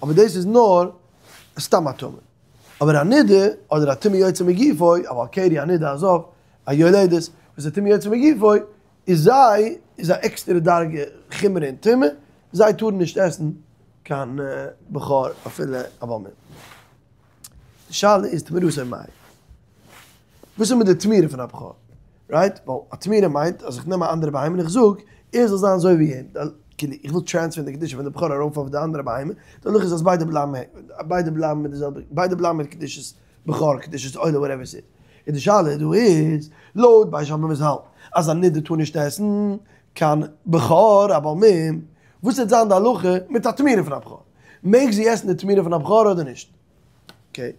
אבער דאס איז נאר סתם א טמא. אבער א נידה, אדער א טומאה יוצא מגופו, א בעל קרי, א נידה, א זב, א יולדת, וואס איז טומאה יוצא מגופו, איז זיי איז א עקסטערע דרגה חומרא אין טומאה, זיי טארן נישט עסן קיין בכור אפילו א בעל מום. די שאלה איז תמורתו מאי. וואס איז מיט די תמורה פון א בכור? רייט? ווייל א תמורה מיינט אז איך נעם א אנדערע בהמה און איך זאג ער זאל זיין אזוי ווי אים. כאילו איך וויל טרענספערן די קדושה פון די בכור ארויף אויף די אנדערע בהמה. די הלכה איז אז ביידע בלייבן ביידע בלייבן מיט די זעלבע ביידע בלייבן מיט קדושת בכור קדושת עולה וואטעווער ס'איז. און די שאלה דא איז לויט בית שמאי וואס האלט אז א נידה טאר נישט עסן קיין בכור א בעל מום. וואס וועט זיין די הלכה מיט א תמורה פון א בכור? מעג זי עסן די תמורה פון א בכור אדער נישט? אקעי.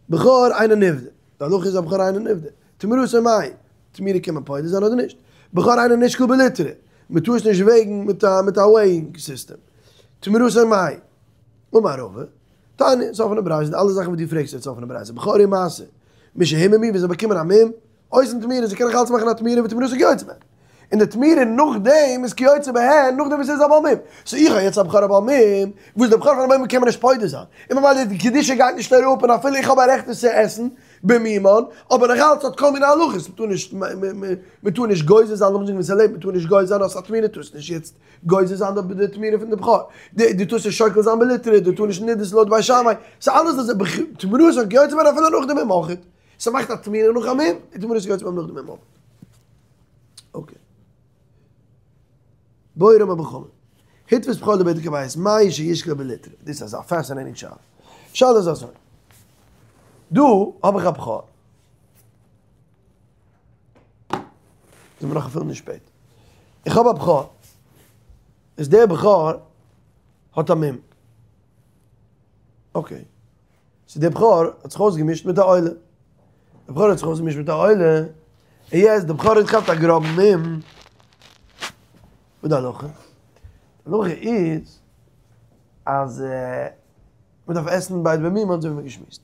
בכור אינו נפדה, די הלכה איז א בכור אינו נפדה, תמורתו מאי, תמורה קען מען פודה זיין אדער נישט? בכור אינו נשקל בליטרא, מען טאר עס נישט וועגן מיט א מיט א וועיאינג סיסטעם, תמורתו מאי, אמר רבא, תניא, ס'איז א אפענע ברייתא, די אלע זאכן וואס דו פרעגסט איז א אפענע ברייתא, בכור ומעשר, משהוממו ווען זיי באקומען א מום, עושין תמורה, זיי קענען נאך אלץ מאכן א תמורה ותמורתן כיוצא בהן. און די תמורה נאכדעם איז כיוצא בהן, נאכדעם וואס ער איז א בעל מום. סאו איך האב יעצט א בכור א בעל מום, וואס די בכור פון א בעל מום קען מען נישט פודה זיין. און ממילא די קדושה גייט נישט אראפ און אפילו איך האב א רעכט עס צו עסן במומן, אבער נאך אלץ האט כל מיני הלכות, מ'טאר נישט מ'טאר נישט גוזז זיין, לאמיר זאגן ווען ס'לעבט, מ'טאר נישט גוזז זיין אז ס'איז א תמורה טארסט נישט יעצט גוזז זיין די תמורה פון די בכור, דו טארסט נישט שוקל זיין בליטרא, דו טאר נישט נידות לויט בית שמאי, ס'איז אלעס דאס תמורתן כיוצא בהן אפילו נאך די מום אויכעט. ס'מאכט א תמורה נאך א מום, און תמורתן כיוצא בהן נאך די מום אויך. אקעי. בעי רמי בר חמא. הטוויז בכור לבדק הבית, מהו שישקל בליטרא. דאס איז א פעסינעיטינג שאלה. שאלה איז אזוי. דא האב איך א בכור. זעמיר נאך אפילו נישט שפעט. איך האב א בכור. איז דער בכור האט א מום. אקעי. סאו דער בכור האט זיך אויסגעמישט מיט א עולה. דער בכור האט זיך אויסגעמישט מיט א עולה, און יעצט דער בכור האט געכאפט א גראבן מום. וואס די הלכה? די הלכה איז אז מען דארף עסן ביידע במומם אזוי ווי מ'האט געשמועסט.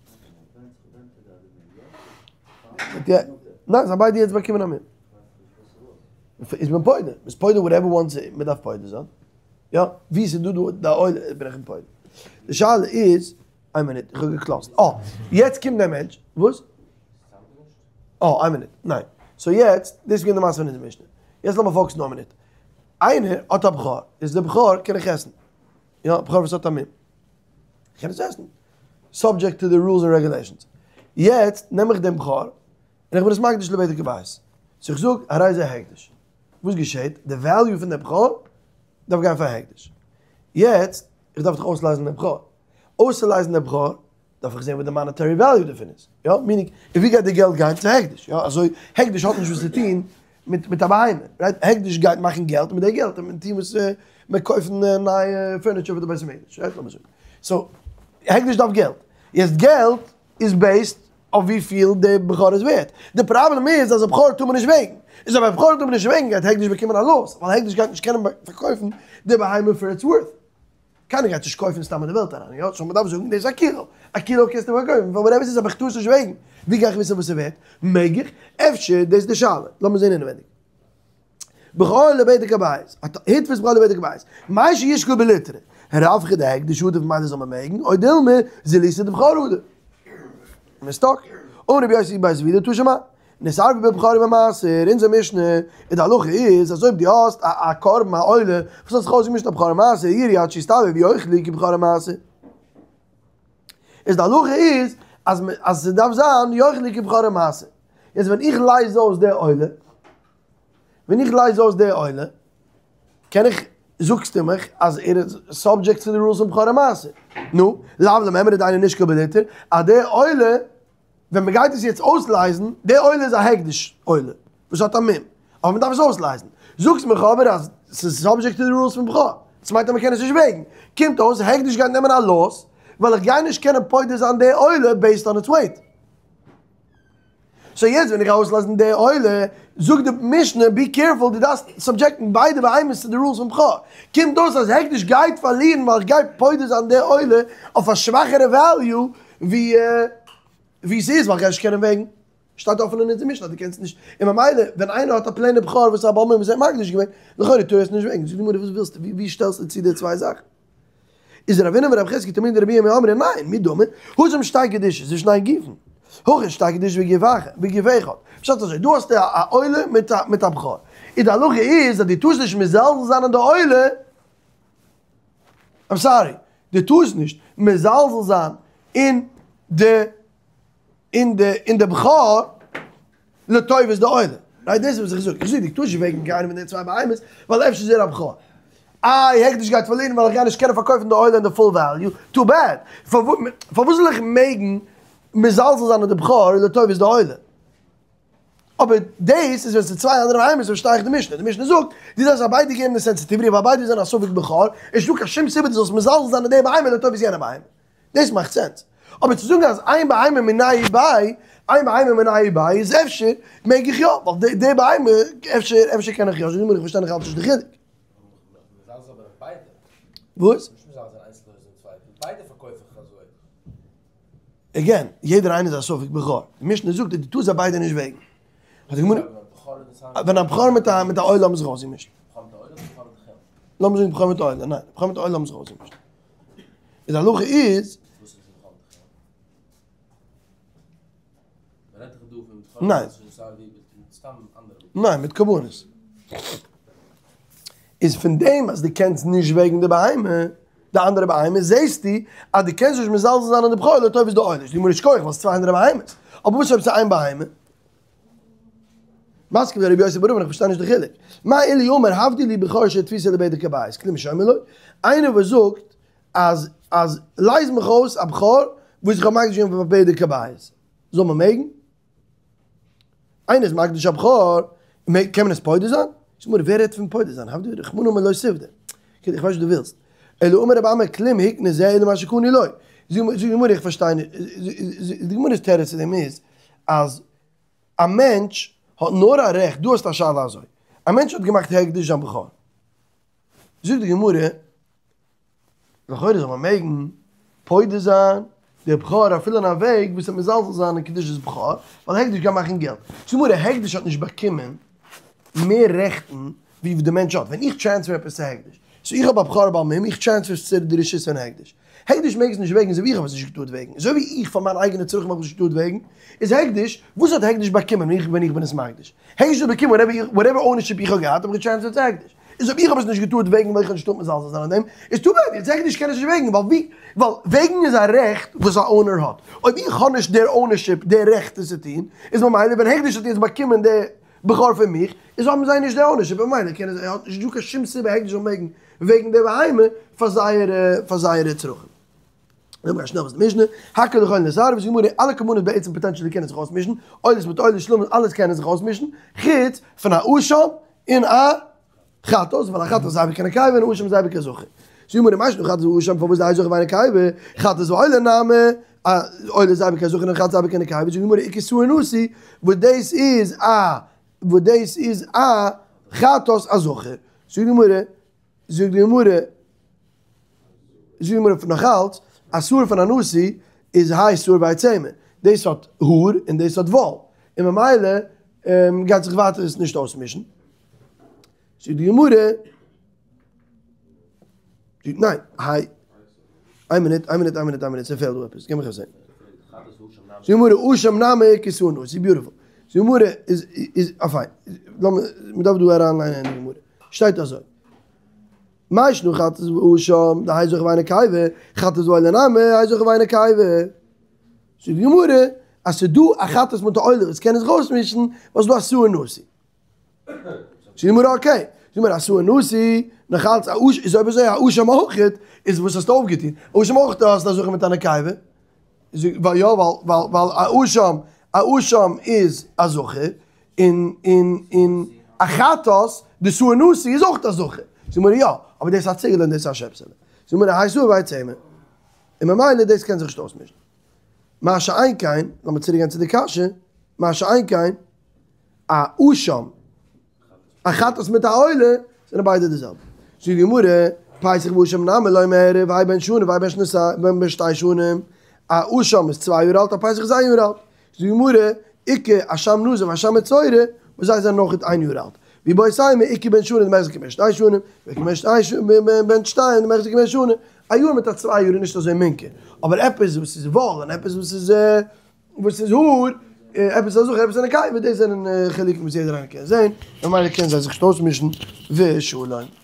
ניין, זיי ביידע יעצט באקומען א מום. איז מען פודה, מ'איז פודה וואטעווער וואנס מען דארף פודה זיין. יא, ווי ס'איז דא דא די עולה בין איך אים פודה. די שאלה איז, איין מינוט, איך האב געקלאזט. אה, יעצט קומט דער מענטש, וואס? אה, איין מינוט, ניין. סאו יעצט, דאס איז געווען די מעשה פון אונזער משנה. יעצט לאמיר פאוקסן נאר א מינוט. איינער האט א בכור, איז די בכור קען איך עסן. יא, בכור וואס האט א מום. איך קען עס עסן. סאבדזשעקט טו די רולס און רעגולעישאנס. יעצט נעם איך דעם בכור, און איך בין עס מקדיש לבדק הבית. סאו איך זאג, הרי זה הקדש. וואס געשעט? די וועליו פון די בכור דארף גיין פאר הקדש. יעצט, איך דארף דאך אויסלייזן דעם בכור. אויסצולייזן דעם בכור, דארף איך זען וואס די מאנעטערי וועליו דערפון איז. יא, מינינג, און ווי גייט די געלט גיין? צו הקדש. יא, אזוי, הקדש האט נישט וואס צו טון מיט מיט א בהמה, רייט? הקדש גייט מאכן געלט, און מיט די געלט וועט מען טון וואס מען קויפן נייע פורניטשער פאר די בית המקדש, רייט? לאמיר זאגן. סאו, הקדש דארף געלט. יעצט געלט איז בעיסד אויף וויפיל די בכור איז ווערט. די פראבלעם איז אז א בכור טאר מען נישט וועגן. איז אויב א בכור טאר מען נישט וועגן גייט הקדש באקומען א לאס, ווייל הקדש גייט נישט קענען פארקויפן די בהמה פאר איטס ווארט. קיינער גייט נישט קויפן סתם אין די וועלט אריין, יא? סאו מ'דארף זאגן דאס איז א קילא, א קילא קענסטו פארקויפן פאר וואטעווער ס'איז אבער איך טאר עס נישט וועגן, ווי גיי איך וויסן וואס ס'ווערט? מעג איך? אפשר דאס איז די שאלה, לאמיר זען אינעווייניג. בכור לבדק הבית, הדפיס בכור לבדק הבית, מהו שישקול בליטרא, רווחא דהקדש עדיף ממילא זאל מען מעגן, או דילמא זילותא דבכור עדיף. מ'איז סטאק. אמר רבי יוסי בר זבידא תא שמע, נתערבו בבכור ובמעשר, אונזער משנה, און די הלכה איז אז אויב דו האסט א קרבן א עולה וואס האט זיך אויסגעמישט א בכור ומעשר, ירעה עד שיסתאב ויאכלו כבכור ומעשר. איז די הלכה איז אז אז ס'דארף זיין יאכלו כבכור ומעשר. יעצט ווען איך לייז אויס די עולה, ווען איך לייז אויס די עולה, קען איך, זאגסטו מיך אז ער איז סאבדזשעקט צו די רולס פון בכור ומעשר. נו, לאו למימרא דאינו נשקל בליטר, אז די עולה, ווען מ'גייט עס יעצט אויסלייזן, די עולה איז א הקדש עולה, וואס האט א מום, אבער מ'דארף עס אויסלייזן. זאגסט מיך אבער אז ס'איז סאבדזשעקט צו די רולס פון בכור, דאס מיינט אז מ'קען עס נישט וועגן. קומט אויס הקדש גייט נעמען א לאס, ווייל איך גיי נישט קענען פודה זיין די עולה בעיסד אן איטס וועיט. סאו יעצט ווען איך גיי אויסלייזן די עולה, זאגט די משנה בי קעירפול דו דארפסט סאבדזשעקטן ביידע בהמות צו די רולס פון בכור. קומט אויס אז הקדש גייט פארלירן ווייל איך גיי פודה זיין די עולה אויף א שוואכערע וועליו ווי ווי ס'איז ווייל איך גיי נישט קענען וועגן. שטייט אפן אין אונזער משנה אז דו קענסט נישט, און ממילא ווען איינער האט א פלעינע בכור וואס איז א בעל מום וואס ער האט מקדיש געווען, לכאורה טאר ער עס נישט וועגן. זאגט די גמרא וואס ווילסטו ווי שטעלסטו צו די צוויי זאכן? איז רבינא ורב חזקיה תלמידי רבי ירמי' אמרי ניין, מי דמי, התם שתי קדושות ושני גופין, הכא שתי קדושות וגוף אחד, פשט אזוי, דא האסטו א עולה מיט א מיט א בכור, און די הלכה איז אז דו טארסט נישט מזלזל זיין אין די עולה, איים סארי, דו טארסט נישט מזלזל זיין אין די אין די אין די בכור לטובת די עולה. רייט דאס איז וואס איך זאג. איך זאג דו טארסט נישט וועגן קיינעם פון די צוויי בהמות ווייל אפשר איז ער א בכור. איי הקדש גייט פארלירן ווייל איך גיי נישט קענען פארקויפן די עולה אין די פול וועליו. טו בעד. פארוואס זאל איך מעגן מזלזל זיין אין די בכור לטובת די עולה? אבער דאס איז ווען ס'איז צוויי אנדערע בהמות פארשטיי איך די משנה. די משנה זאגט דו דארפסט זיי ביידע געבן די סענסיטיוויטי ווייל ביידע זענען א ספק בכור, איז נישטא קיין שום סיבה דו זאלסט מזלזל זיין אין די בהמה לטובת יענע בהמה. דאס מאכט סענס. אבער צו זאגן אז איין בהמה מיניה וביה, איין בהמה מיניה וביה איז אפשר מעג איך יא, ווייל די בהמה אפשר אפשר קען איך יא, זאגט די גמרא איך פארשטיי נאך אלץ נישט די חילוק. וואס? עגעין, יעדער איינער איז א ספק בכור. די משנה זאגט אז דו טארסט זיי ביידע נישט וועגן. האט די גמרא, ווען א בכור מיט א מיט א עולה האבן זיך אויסגעמישט. לאמיר זאגן בכור מיט עולה, ניין, בכור מיט עולה האבן זיך אויסגעמישט. איז די הלכה איז ניין. ניין, מיט קרבנות. איז פון דעם אז דו קענסט נישט וועגן די בהמה, די אנדערע בהמה, זעסטו אז דו קענסט נישט מזלזל זיין אין די בכור לטובת די עולה. זאגט די גמרא יישר כח ווייל ס'איז צוויי אנדערע בהמות. אבער וואס אויב ס'איז איין בהמה? מתקיף לה רבי יוסי בר אבין, איך פארשטיי נישט די חילוק. מאי אילו אמר הבדי לי בכור שהדפיסו לבדק הבית, כלום שומעין לו? איינער וואס זאגט אז אז לייז מיך אויס א בכור וואס איך האב מקדיש געווען פאר בדק הבית, זאל מען מעגן? איינער איז מקדיש א בכור, קען מען עס פודה זיין? זאגט די גמרא ווער רעדט פון פודה זיין? הבדי רחמנא אמר לא תפדה. איך ווייס נישט וואס דו ווילסט. אלא אמר רבי אמי כלום הקנה זה אלא מה שקנוי לו. זאגט די גמרא איך פארשטיי נישט, די גמרא'ס תירוץ צו דעם איז אז א מענטש האט נאר א רעכט, דו האסט א שאלה אזוי, א מענטש האט געמאכט הקדש זיין בכור, זאגט די גמרא, לכאורה זאל מען מעגן פודה זיין די בכור אפילו אין א וועג וואס וועט מזלזל זיין אין קדושת בכור, ווייל הקדש גייט מאכן געלט. זאגט די גמרא, הקדש האט נישט באקומען מער רעכטן ווי די מענטש האט, ווען איך טרענספער עפעס צו הקדש, סאו איך האב א בכור בעל מום, איך טרענספער עס צו די רשות פון הקדש, הקדש מעג עס נישט וועגן אזוי ווי איך האב עס נישט געטארט וועגן, אזוי ווי איך פאר מיין אייגענע צרכים האב עס נישט געטארט וועגן, איז הקדש, וואס האט הקדש באקומען ווען איך ווען איך בין עס מקדיש? הקדש האט באקומען וואטעווער אונערשיפ איך האב געהאט האב איך געטרענספערט צו הקדש, איז אויב איך האב עס נישט געטארט וועגן ווייל איך האב נישט געטארט מזלזל זיין אין דעם, איז טו בעד, יעצט הקדש קען עס נישט וועגן ווייל ווי ווייל וועגן איז א רעכט וואס א אונער האט, אויב איך האב נישט דער אונערשיפ דער רעכט עס צו טון, איז ממילא ווען הקדש האט יעצט באקומען די בכור פון מיך, איז האבן זיי נישט די אונערשיפ ממילא קענען זיי האט נישט דא קיין שום סיבה הקדש זאל מעגן וועגן די בהמה פאר זייערע פאר זייערע צרכים. לאמיר גיין שנעל וואס די משנה, הכל יכולין להתערב, זאגט די גמרא אלע קרבנות בעצם פאטענטשעלי קענען זיך אויסמישן, עולות מיט עולות שלמים אלעס קענען זיך אויסמישן, חוץ פון א אשם און א חטאת, ווייל א חטאת איז אייביג א נקבה און א אשם איז אייביג א זכר. זאגט די גמרא מאי שנא חטאת ואשם פארוואס דאין זכר ואין נקבה, חטאת ועולה נמי, א עולה איז אייביג א זכר און חטאת איז אייביג א נקבה, זאגט די גמרא איכא שעיר נשיא, וואס דאס איז א וואס דאס איז א חטאת א זכר. זאגט די גמרא, זאגט די גמרא. זאגט די גמרא נאך אלץ, א שעיר פון א נשיא איז האי שעיר והאי צמר, דאס האט האר און דאס האט וואל, און ממילא גייט זיך ווייטער עס נישט אויסמישן. זאגט די גמרא, ניין, האי, איין מינוט, איין מינוט, איין מינוט, איין מינוט, ס'פעלט דא עפעס, גיב מיך א זען. זאגט די גמרא, אשם נמי איכא שעיר נשיא, ביוטיפול. זאגט די גמרא, איז, איז, אה פיין, לאמיר, מ'דארף דא אריינליינען אין די גמרא. שטייט אזוי. מאי שנא חטאת ואשם, דהאי זכר והאי נקבה, חטאת ועולה נמי, האי זכר והאי נקבה. זאגט די גמרא, אז ס'דא א חטאת מיט א עולה וואס קענען זיך אויסמישן, ווייל ס'דא א שעיר נשיא. זאגט די גמרא אקעי, זאגט די גמרא א שעיר נשיא, נאך אלץ א אש, איז אויב אזוי א אשם אויכעט, איז וואס האסטו אויפגעטון? אשם אויכעט האסט א זכר מיט א נקבה, ווייל יא ווייל ווייל ווייל א אשם א אשם איז א זכר, און און און א חטאת די שעיר נשיא איז אויך א זכר, זאגט די גמרא יא, אבער דאס איז א ציגעלע און דאס איז א שעפסעלע, זאגט די גמרא האי שעיר והאי צמר, און ממילא דאס קען זיך נישט אויסמישן. מה שאין כן, לאמיר צוריק גיין צו די קשיא, מה שאין כן, א אשם, א חטאת מיט א עולה, זענען ביידע די זעלבע. זאגט די גמרא, פסח ואשם נמי לא מיערב, האי בן שנה והאי בן שנתים, בן שתי שנים, א אשם איז צוויי יאר אלט, א פסח איז איין יאר אלט. זאגט די גמרא, איכא אשם נזיר ואשם מצורע, וואס זיי זענען אויך איין יאר אלט. ואיבעית אימא, איכא בן שנה דמיחזי כבן שתי שנים, ואיכא בן שתי בן שתיים דמיחזי כבן שנה. א יאר מיט א צוויי יאר איז נישט אזוי מינקר, אבער עפעס וואס איז וואל און עפעס וואס איז וואס איז האר, עפעס א זכר עפעס א נקבה, דאס זענען חילוקים וואס יעדער איינער קען זען, ממילא קענען זיי זיך נישט אויסמישן, ושלום.